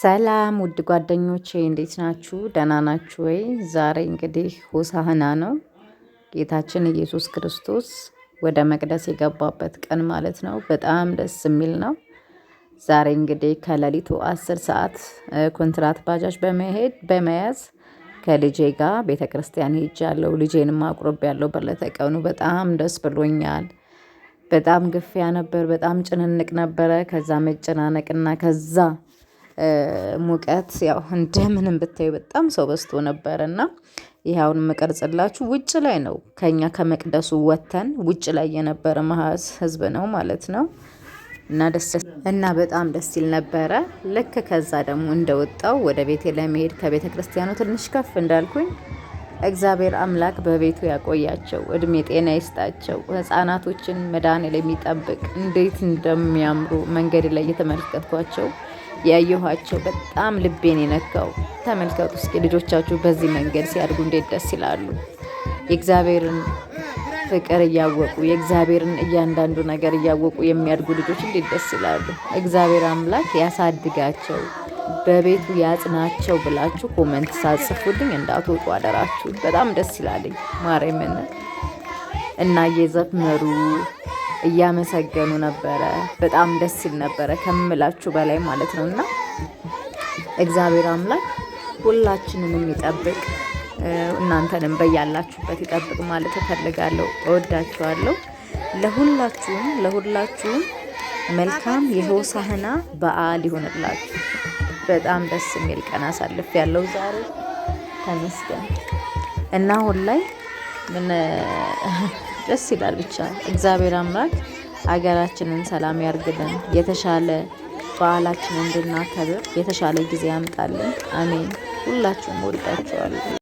ሰላም ውድ ጓደኞቼ እንዴት ናችሁ? ደህና ናችሁ ወይ? ዛሬ እንግዲህ ሆሳዕና ነው። ጌታችን ኢየሱስ ክርስቶስ ወደ መቅደስ የገባበት ቀን ማለት ነው። በጣም ደስ የሚል ነው። ዛሬ እንግዲህ ከሌሊቱ 10 ሰዓት ኮንትራት ባጃጅ በመሄድ በመያዝ ከልጄ ጋር ቤተ ክርስቲያን ሄጃለሁ። ልጄንም አቁርቤያለሁ። በዕለተ ቀኑ በጣም ደስ ብሎኛል። በጣም ግፊያ ነበር። በጣም ጭንንቅ ነበረ። ከዛ መጨናነቅና ከዛ ሙቀት ያው እንደምንም ብታዩ በጣም ሰው በዝቶ ነበረ እና ይህ አሁን የምቀርጽላችሁ ውጭ ላይ ነው። ከኛ ከመቅደሱ ወጥተን ውጭ ላይ የነበረ መሀዝ ህዝብ ነው ማለት ነው። እና ደስ እና በጣም ደስ ይል ነበረ። ልክ ከዛ ደግሞ እንደወጣው ወደ ቤቴ ለመሄድ ከቤተ ክርስቲያኑ ትንሽ ከፍ እንዳልኩኝ እግዚአብሔር አምላክ በቤቱ ያቆያቸው፣ እድሜ ጤና ይስጣቸው። ህጻናቶችን መድኃኔዓለም የሚጠብቅ እንዴት እንደሚያምሩ መንገድ ላይ እየተመለከትኳቸው ያየኋቸው በጣም ልቤን የነካው። ተመልከቱ እስኪ ልጆቻችሁ በዚህ መንገድ ሲያድጉ እንዴት ደስ ይላሉ። የእግዚአብሔርን ፍቅር እያወቁ የእግዚአብሔርን እያንዳንዱ ነገር እያወቁ የሚያድጉ ልጆች እንዴት ደስ ይላሉ። እግዚአብሔር አምላክ ያሳድጋቸው፣ በቤቱ ያጽናቸው ብላችሁ comment ሳጽፉልኝ እንዳትወጡ አደራችሁ። በጣም ደስ ይላልኝ ማርያምን እና እየዘመሩ እያመሰገኑ ነበረ። በጣም ደስ ይል ነበረ ከምላችሁ በላይ ማለት ነው። እና እግዚአብሔር አምላክ ሁላችንንም ይጠብቅ፣ እናንተንም በያላችሁበት ይጠብቅ ማለት እፈልጋለሁ። እወዳችኋለሁ። ለሁላችሁም ለሁላችሁም መልካም የሆሳዕና በዓል ይሆንላችሁ። በጣም ደስ የሚል ቀን አሳልፍ ያለው ዛሬ ተመስገን እና አሁን ላይ ምን ደስ ይላል። ብቻ እግዚአብሔር አምላክ ሀገራችንን ሰላም ያርግልን። የተሻለ በዓላችንን እንድናከብር የተሻለ ጊዜ ያምጣልን። አሜን። ሁላችሁም ወዳችኋለሁ።